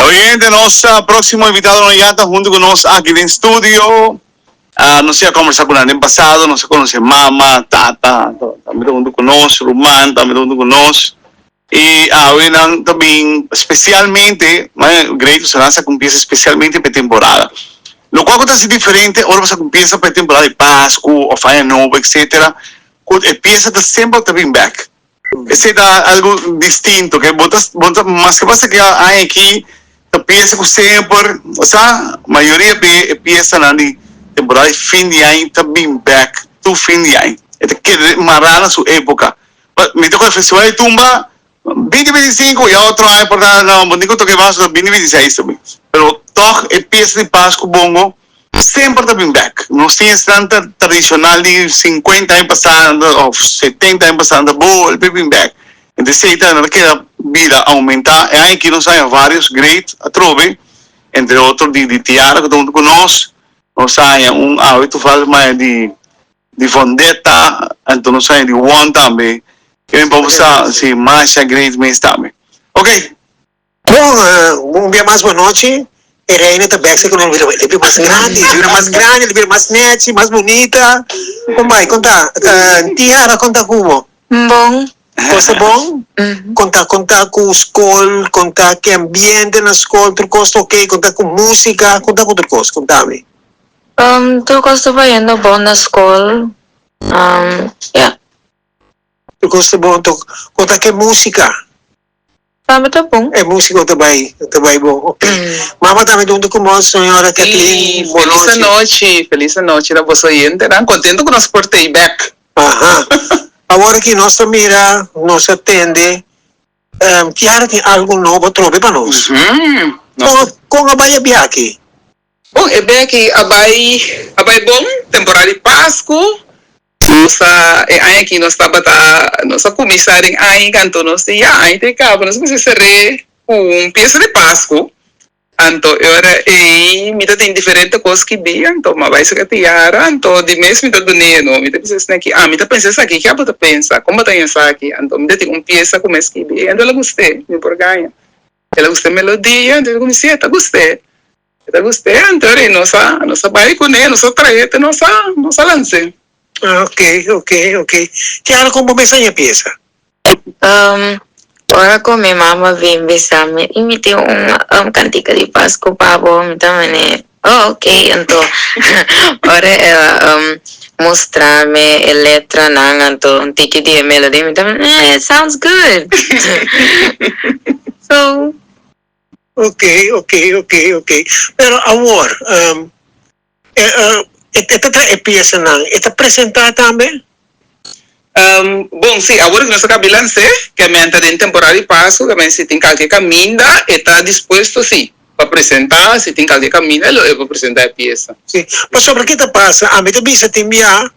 Oyente, nos próximo invitado ya ta hunto cu nos aki den studio. Nos ya conversa cu nan den pasado, nos a conoce mama, tata, tambe ta hunto cu nos, ruman tambe ta hunto cu nos. Y awe nan ta bin specialmente, great cu nan sa cu empieza specialmente pa e temporada. Locual cu ta haci diferente ora bo sa cu empieza pa e temporada di Pascu of Aña Nobo etcetera, cu e pieza ta semper ta bin bek. Esey ta algo distinto ke bo ta bo ta maske pasa ke aña aki ta pieza cu semper, osea mayoria di e piezanan di temporada di fin di aña ta bin bek tur fin di aña. E ta keda mara na su epoca. Mi ta kohe festival di tumba binti binti sinku ya otro aña por ta no bo tin ku toka e mas binti binti seis tambe pero tog e pieza di pasku bongo semper ta bin bek nos tin esnan ta tradishonal di sinkuenta aña pasa of setenta aña pasa nan ta bolbe bin bek entonces esei ta nan ta keda bira aumenta e aña aki nos haña varios great atrobe entre otro di di Tiara ku ta huntu ku nos nos haña un awe toevallig maya di Di Vendetta, anto nos haña di One tambe. E mi pa sa si masha great mes tambe. Ok. Bon, un bia mas bonochi. E reina ta bek sa ku nos bira e bira mas grandi, e bira mas grandi, e bira mas nechi, mas bunita. Kon bai? Kon ta? Tiara kon ta ku bo? Bon. Kos ta bon? Kon ta? Kon ta ku skol? Kon ta ku e ambiente na skol? Tur kos ta ok? Kon ta ku musika? Kon ta ku tur kos? Kontami. Tur kos ta bayendo bon na skol. Ya. Tur kos ta bon. Kon ta ku e músika? Tambe ta bon. E músiko ta bai, ta bai bon. Ok. Mama tambe ta huntu ku nos, señora Kathleen. Sí, felis anochi. Felis anochi na boso oyentenan. Kontento ku nos por t'ei bèk. Aha. Awor aki nos ta mira, nos a tende, Kiara tin algu nobo trobe pa nos. Kon a bai e biaha aki? Bon, e beki a bai a bai bon, temporada di Pasku. Nos a e aña aki nos tabata nos a kuminsá den aña anto nos di ya aña ta e kaba nos mester ser'é ku un piesa di Pasku. Anto e ora ei mi ta tin diferente kos skibí anto mi a bai saka tiara anto di mes mi ta dun'é no mi ta bisa esaki aki ami ta pensa esaki ke abo ta pensa kon bo ta haña esaki anto mi ta tin un piesa ku mi a skibi anto el a gust'é mi por gaña el a gusta e melodia anto mi di si e ta gust'é. E ta gust'é, anto ora nos a nos a bai kuné, nos a trae te nos a nos a lans'é. Ah, ok, ok, ok. Kiara, kon bo mes a haña piesa? Ora ku mi mama bin bisa mi, i mi tin un kantika di Pasku pa bo, mi ta mene, oh, ok. Anto ora el a mustra mi e letranan, anto un tiki di e melodia, mi ta mene, eh, it sounds good. So. Ok, ok, ok, ok. Pero awor, e ta trae e piesanan, e ta presentá tambe? Bon, sí, awor ku nos a kabi lans'é, ke men ta den temporada di Pasku, ke men si tin kalke kaminda, e ta dispuesto, sí, pa presentá, si tin kalke kaminda lo e por presentá e piesa. Sí, pasobra ke ta pasa, ami ta bisa tin bia,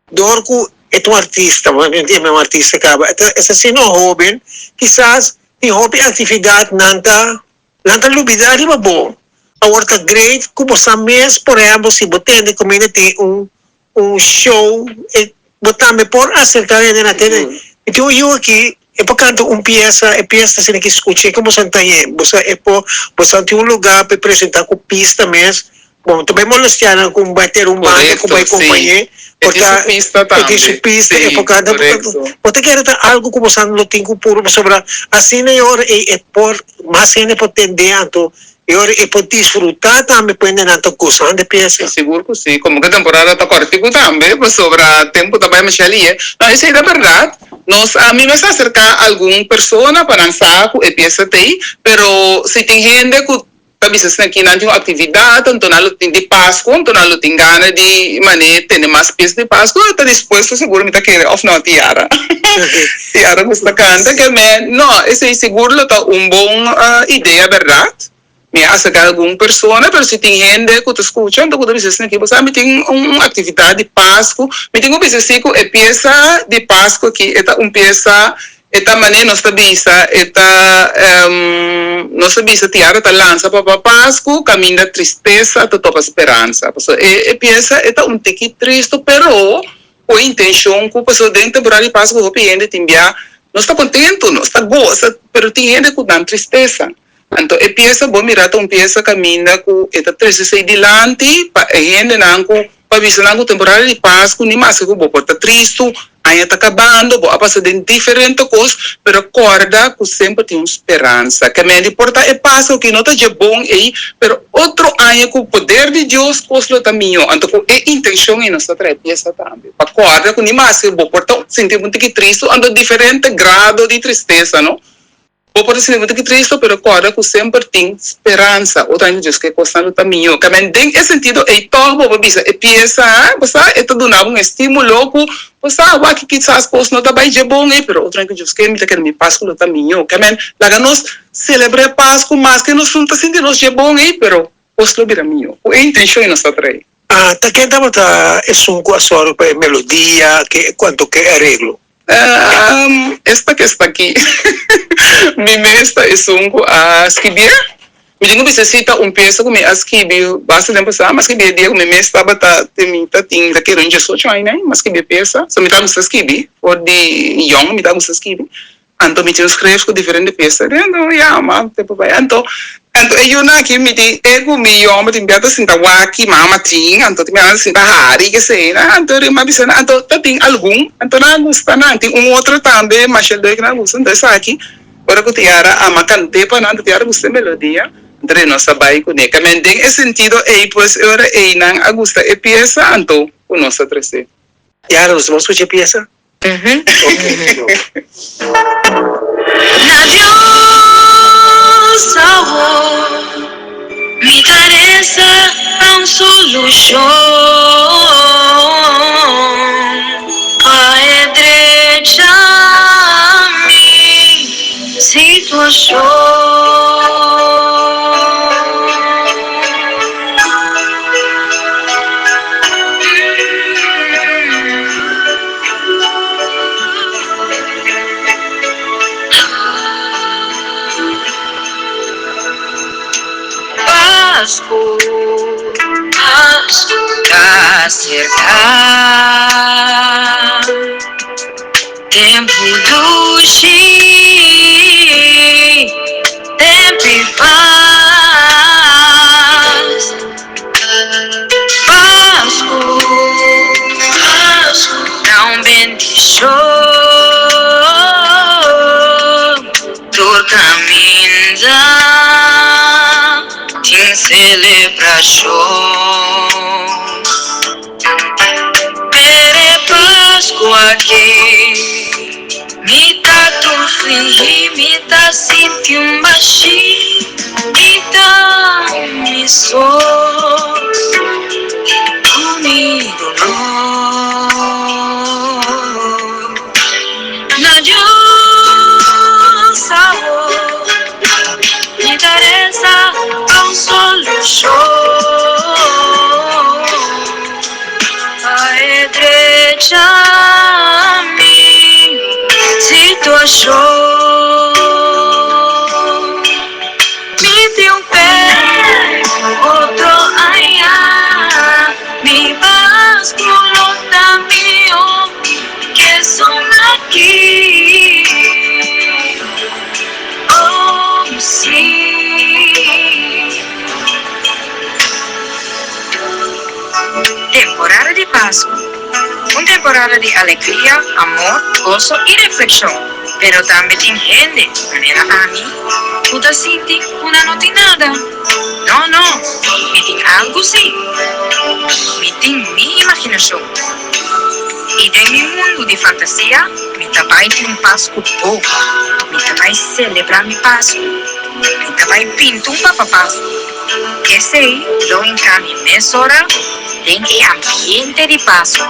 dor ku e ta un artista, bo a entiende, un artista kaba, e ta asina hóben, kisas Tin hopi actividad nan ta nan ta lubida riba bo. Awor ta great cu bo sa mes, por ehempel si bo tende cuminda tin un un show e bo tambe por acerca hende na tende mi tin un yu aki e por canta un pieza e pieza ta asina ki scuche como bo sa tañe bo sa e por bo sa tin un lugar pa e presenta cu pista mes Bon, ta bai molestia nan ku bai tera un banda ku bai Korekto, sí. kompañ'é, E por tin ta su pista e tin su tambe. pista, e Sí, por kanta. korekto. Bo ta kere ta algu ku boso lo tin ku puru pasobra asina e ora ei e por mas hende por tend'é anto e ora e por disfrutá tambe ku hendenan ta gosando e piesa. Sigur ku sí. Komo ku e temporada ta kòrtiku tambe pasobra tempu ta bai masha lihe. No, esei ta bèrdat. Nos a mi mes a aserká algun persona pa nan sa ku e piesa t'ei, pero si tin hende ku Ta bisa asina ki nan tin un actividad, anto nan lo tin di Pascu, anto nan lo tin gana di mane tene mas pies di Pascu, ta dispuesto sigur mi ta kere of no Tiara. Tiara gusta canta ke me no esey sigur lo ta un bon idea berdad. Mi a acerca algun persona pero si tin hende cu ta scucha anto cu ta bisa asina ki bo sa mi tin un actividad di Pascu, mi tin cu bisa si cu e pieza di Pascu aki e ta un pieza E ta manera nos ta bisa, e ta, nos ta bisa Tiara ta lansa pa pa Pascu, caminda tristesa ta topa speransa. Pasobra e e pieza e ta un tiki tristo, pero cu e intencion cu pasobra den temporada di Pascu hopi hende tin bia, nos ta contento, nos ta gosa, pero tin hende cu nan tristesa. Anto e piesa bo mira ta un piesa kaminda ku e ta trese esei dilanti pa e hendenan ku pa bisa nan ku temporada di Pasku ni maske ku bo por ta tristu, aña ta kabando, bo a pasa den diferente kos, pero kòrda ku semper tin un speransa. Ke men di por ta e Pasku aki no ta dje bon ei, pero otro aña ku poder di Dios kos lo ta mihó. Anto ku e intenshon ei nos ta trae piesa tambe, pa kòrda ku ni maske bo por ta sinti un tiki tristu, anto diferente grado di tristesa no. Bo por ta sinti bo tiki tristu, pero kòrda ku semper tin speransa. Otro aña Dios ke kosnan lo ta mihó. Kamen den e sentido ei tòg bo por bisa e piesa, bo sa, e ta duna bo un estímulo ku bo sa wak kisas kos no ta bai dje bon ei, pero otro aña ku Dios ke mi ta kere mi Pasku lo ta mihó. Kamen laga nos selebrá e Pasku maske nos no ta sinti nos dje bon ei, pero kos lo bira mihó. Ku e intenshon ei nos ta trae. Ta ken tabata esun ku a sòru pa e melodia, ke kuantu ke areglo? Esta ke sta aki. Mi mes ta esun ku a skibié. Mi tin ku bisa si ta un piesa ku mi a skibi basta tempu pasá. Mi a skibi e dia ku mi mes tabata te mi ta tin mi ta kere un diesocho aña mi a skibi e piesa. So mi ta gusta skibi for di yòn mi ta gusta skibi. Anto mi tin un skref ku diferente piesa den anto ya ma tempu bai anto anto e yunan aki mi tin e ku mi yòmber tin bia ta sinta wak mama tin anto tin bia ta sinta hari kesei nan anto mi a bisa nan anto ta tin algun anto nan a gusta nan tin un otro tambe masha leuk nan a gusta anto esaki ora ku Tiara ama kant'é pa nan anto Tiara gusta e melodia anto de nos a bai kuné kamen den e sentido ei pues e ora ei nan a gusta e piesa anto ku nos a tres'é. Tiara nos ta skucha e piesa? Na Dios awor mi ta resa pa un solushon pa e drecha mi situashon. Pasku ta serka Tempu dushi Tempu pas. Pasku ta un bendishon Tur kaminda tin selebrashon Pero e Pasku aki mi ta tur flihi Mi ta sinti un bashí i ta mi so ku mi dolor. Na Dios awor mi ta resa pa un solushon pa e drecha mi situashon. Mi tin un fe otro aña mi Pascu lo ta mihó ke esun aki. Oh sí. Temporada di Pascu, un temporada di alegria, amor, goso i reflekshon. Pero tambe tin hende, manera ami, ku ta sinti ku nan no tin nada. No, no, mi tin algu sí. Mi tin mi imaginashon. I den mi mundu di fantasia mi ta bai tin un Pasku bo. Mi ta bai selebrá mi Pasku. Mi ta bai pinta un Papa Pasku. Esei lo hinká mi mesora den e ambiente di Pasku.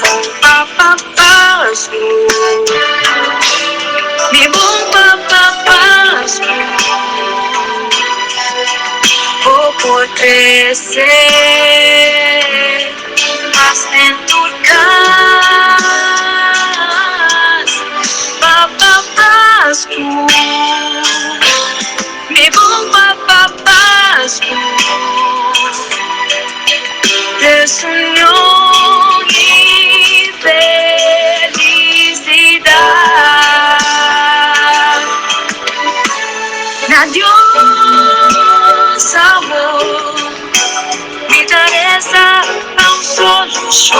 Oh Papa Pasku, mi bon Papa Pasku, bo por trese pas den tur kas. Papa Pasku, mi bon Papa Pasku. Des union y felicidad. Na Dios awor mi ta reza pa un solucion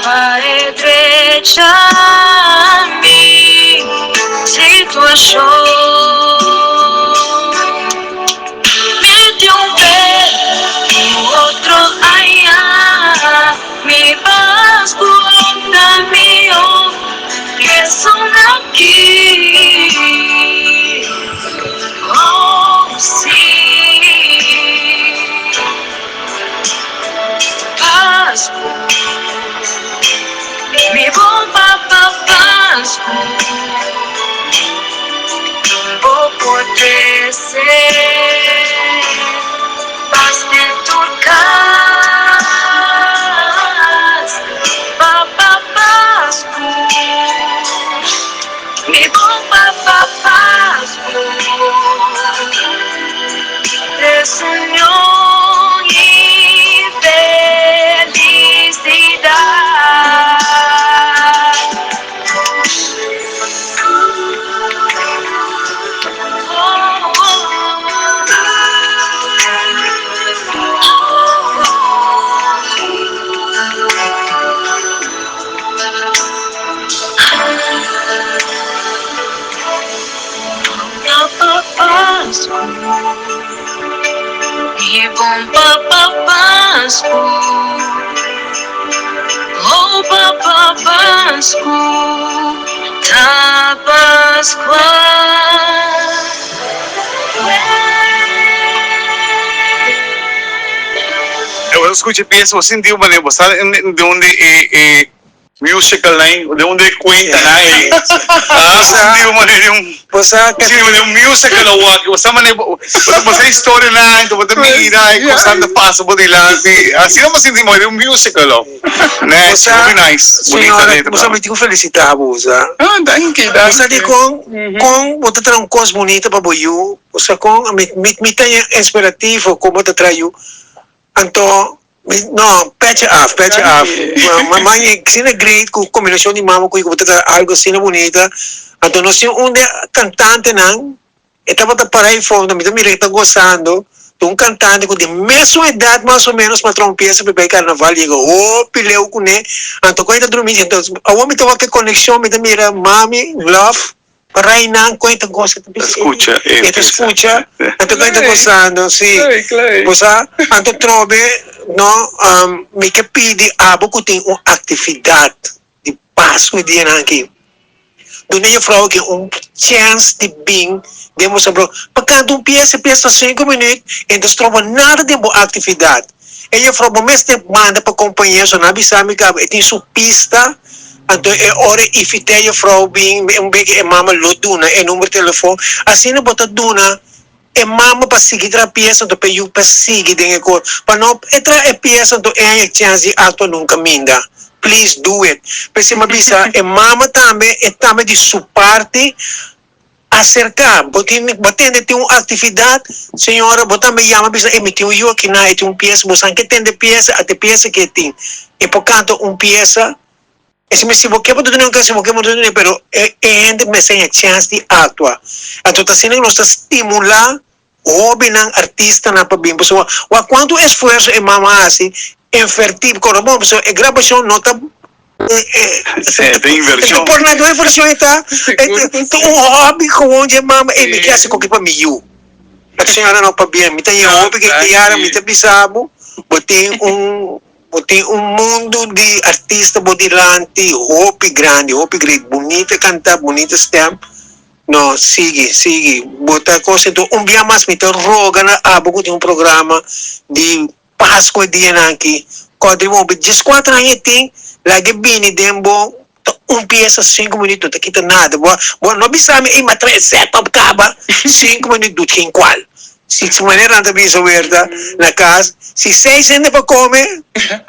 pa e drecha mi situacion. Mi tin un fe ku otro aña mi Pascu ta mihó k'esun aki. Oh sí, Pascu, mi bon papa Pascu. Bo por trece pas den tur cas, Papa Pascu, mi bon Papa Pascu, trece union y felicidad. Oh Papa Pascu, ta Pascua. E bo ta scucha e pieza bo sinti un manera bo sta den un di e musical nan den un di e cuentanan ey ah bo sinti un manera di un Bo sa bo sinti manera un musical awor bo sa manera bo sa historianan bo ta mira e cosnan ta pasa bo dilanti asina bo sinti manera un musical oh Bo nice sa hopi nice bunita señora letra bo sa mi tin cu felicita bo sa Ah danki bo sa danki. dicon con bo ta traha un cos bunita pa bo yu bo sa con mi mi ta inspirativo con bo ta traha yu anto Mi no, petje af, petje af. Danki. Ma e asina great ku kombinashon di mama ku hijo bo ta traha algo asina bunita. Anto nos tin un di e kantantenan, e tabata para ei fondo, mi ta mira e ta gosando, ta un kantante ku di mesun edat mas o menos pa traha un piesa pa e bai karnaval, yega hopi leu kuné, anto kon e ta drumi, anto awor mi ta wak e konekshon, mi ta mira mami, love. Rainan cu e ta goza ta bisa Scucha e e ta bisa. scucha anto cu e ta Leuk, gozando si leuk, leuk. bo sa anto trobe no mi ke pidi abo cu tin un actividad di Pascu e dianan aki duna juffrouw aki un chance di bin den boso bro pa canta un pieza e pieza ta cinco minuut e no ta stroba nada den bo actividad e juffrouw bo mester manda pa compañero so nan a bisa mi caba e tin su pista. Anto e ora e ifité juffrouw bin un beke e mama lo duna e number telefon. Asina bo ta duna e mama pa sigui traha piesa anto pa e yu pa sigui den e kor. Pa no e traha e piesa anto e haña chèns di aktua nunka minda. Please do it. P'esei mi a bisa e mama tambe e tambe di su parti Aserká, bo tin, bo tende tin un aktividat, señora, bo tambe yama bisa, e mi tin un yu aki na, e tin un piesa, bo san ke tende piesa, ate piesa ke e tin. E por kanta un piesa, esei si bo ke bo ta duna un kasa, si bo ke bo ta duna, pero e hende mester haña chèns di aktua. Anto ta asina ku nos ta stimulá Hobennan artistanan pa bin pasobra wak cuanto esfuerso e mama a haci inverti cora bon pasobra e grabacion no ta E ta inversion. Por nada inversion e ta ta un hobby gewoon dje mama ey mi ke haci koki pa mi yu pero señora no pabia mi ta yen hopi ke kiara mi ta bisa bo bo tin un bo tin un mundo di artista bo dilanti hopi grandi hopi great bunita canta bunita stem. No, sigui, sigui. Bo ta konsentro. Un bia mas mi ta roga na abo ku tin un programa di Pasku e dianan aki. Kòrda riba bo dieskuater aña e tin, laga e bini den bo ta un piesa sinku minüt no ta kita nada. Bo bo no bisa mi, ey m'a trae set up kaba, sinku minüt doet geen kwal. Si manera nan ta bisa werta na kas, si seis hende pa kome,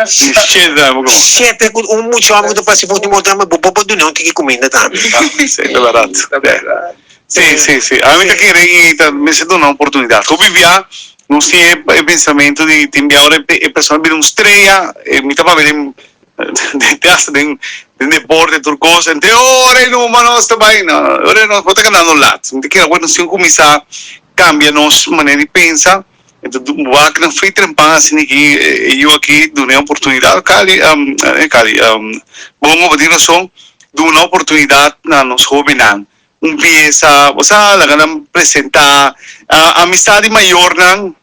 shete ku un mucha hòmber ku ta pasa for di motor, bo por duna un tiki kuminda tambe. Si, ta bèrdat. Si, si, si. Ami ta kere i ta mester duna un oportunidat. Hopi bia nos tin e pensamentu di tin bia ora e persona bira un strea, mi ta papia den. Te hasta den den deporte tur cos ente ora y numa nos ta bay no ora nos bo ta ganando lat mi ta kere awor nos tin cuminsa cambia nos manera di pensa ento wak nan free trempan asina aki e yu aki duna e oportunidad Cali Cali Bongo bo tin razon duna oportunidad na nos hobennan un pieza bo sa laga nan presenta amistad di mayornan.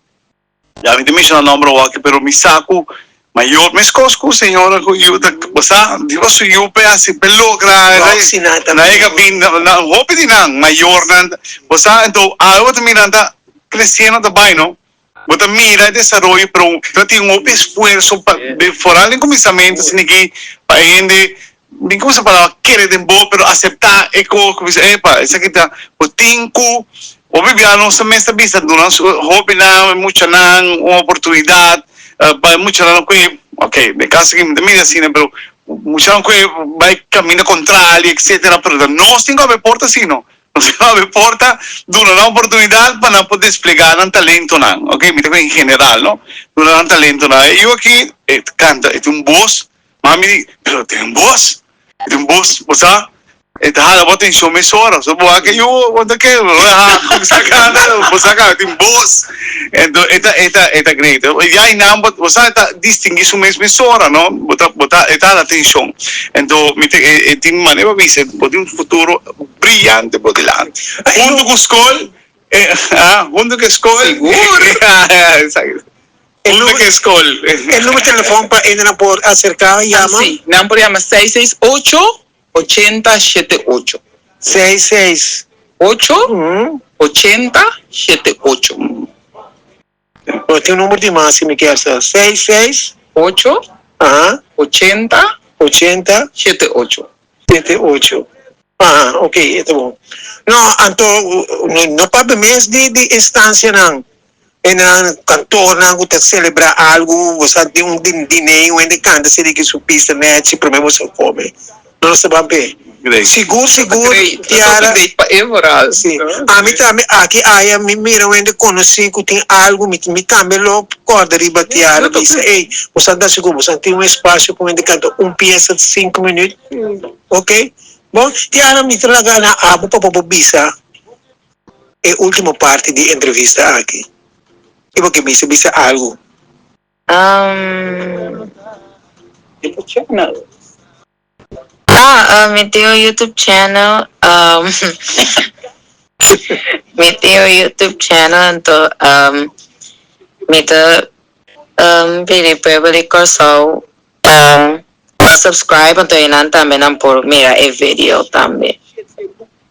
Ya mi ta menciona nomber awaki pero mi sa cu mayor mescos cu señora cu yu ta bo sa riba su yu pe haci pe logra Roxy nan ta na yega bin na hopi di nan mayornan bo sa enton awe bo ta mira nan ta creciendo ta bay no bo ta mira e desaroyo pero ta tin hopi esfuerzo pa foral den cuminsamento asina aki pa e hende Mi kusa palabra kere den bo pero aseptá e kos ku bisa epa esaki ta bo tin ku hopi bia nos ta mes ta bisa duna hobennan e muchanan un oportunidat pa e muchanan no kue ok den kaso aki mi ta mira asina pero muchanan kue bai kaminda kontrali etcetera pero ta nos tin ku haber porta si no nos tin ku haber porta duna nan oportunidat pa nan por desplegá nan talentonan ok mi ta en general no duna nan talentonan e yu aki e ta kanta e tin un bos. Mami di, Pero tin un bos, tin un bos, bo sa, e ta hala bo atencion mesora, so bo a ke yu, bo ta ke, bo a cuminsa canta, bo sa caba tin bos, ento e ta, e ta, e ta great. Ya einan bo, bo sa e ta distingui su mes mesora, no, bo ta, bo ta, e ta hala atencion. Ento mi ta, e tin manera pa bisa, bo tin un futuro briyante bo dilanti. Hunto cu scol, e, ah, hunto cu e scol. Sigur. Hunto cu e scol. E numero telefon pa ende nan por acerca yama? Si, nan por yama seis seis ocho, ochenta shete ocho. Seis seis. Ocho, ochenta shete ocho. Bo tin un numero di mas si mi kier sa. Seis seis. Ocho. Aha. Ochenta. Ochenta. Shete ocho. Shete ocho. Aha, ok, e ta bon. No, anto no papia mes di di instancianan. E nan kantornan ku ta selebrá algu, bo sa tin un diner, un hende kanta si di su pista nèchi promé bo sa kome. Nos ta ban p'e. Sigur sigur Tiara. Si. Ami tambe aki aya mi mira un hende konosí ku tin algu mi mi tambe lo kòrda riba Tiara bisa ey bo sa ta sigur bo sa tin un espasio ku un hende kanta un piesa sinku minüt. Ok. Bon Tiara mi ta laga na abo pa bo bisa. E ultimo parti di entrevista aki. I bo ke bisa bisa algu? Um, YouTube channel. Ah, mi tin un YouTube channel. Um, mi tin un YouTube channel, anto um, mi ta um, pidi pueblo di Kòrsou pa subscribe, anto einan tambe nan por mira e video tambe.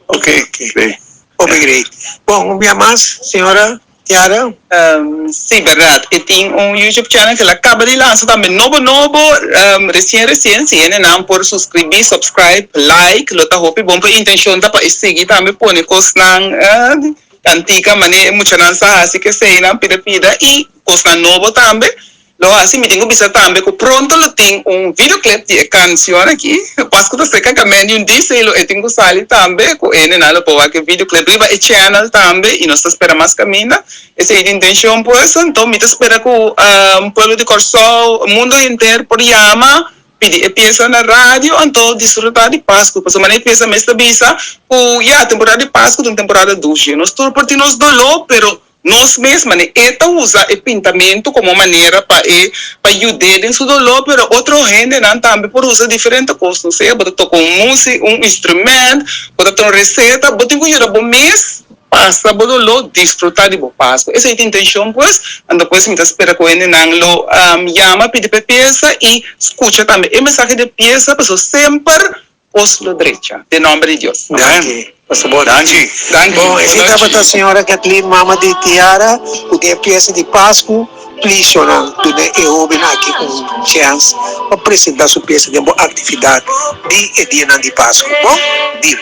Ok, great. Hopi great. Bon, un bia mas, señora Tiara. Sí, berdad. E tin un YouTube channel ke la kaba di lansa tambe nobo nobo, resien resien. Si hendenan por suscribí, subscribe, like, lo ta hopi bon. Pero e intencion ta pa e sigui tambe pone kosnan kantika manera e muchanan sa hasi keseinan pida pida i kosnan nobo tambe. Lo hasi, mi tin ku bisa tambe ku pronto lo tin un videoclip di e kanshon aki. Pasku ta serka kamen di un disei lo e tin ku sali tambe ku e nenan lo por wak e videoclip riba e channel tambe i nos ta spera mas kaminda. Esei di intenshon pues. Anto mi ta spera ku pueblo di Kòrsou, mundo henter por yama pidi e piesa na radio anto disfruta di Pasku pasobra manera e piesa mes ta bisa ku ya temporada di Pasku ta un temporada dushi. Nos tur por tin nos doló pero Nos mes mane e ta usa e pintamentu komo manera pa e pa yud'é den su doló, pero otro hendenan tambe por usa diferente kos, no sea bo ta toka un musi un instrumènt, bo ta traha un reseta, bo tin ku yuda bo mes pasa bo doló, disfrutá di bo Pasku. Esei ta intenshon pues, anto pues mi ta spera ku hendenan lo yama pidi pa e piesa i skucha tambe e mensahe di e piesa, pasobra semper Kos lo drecha. Den nomber di Dios. Amen. Danki. Pastor Bon. Danki. Danki. Bon, esei Bon tabata nochi. señora Kathleen, mama di Tiara, ku den e piesa di Pasku. Please shownan, duna e hoben aki un chèns pa presentá su piesa den bo aktividat di e dianan di Pasku. Bon, deal.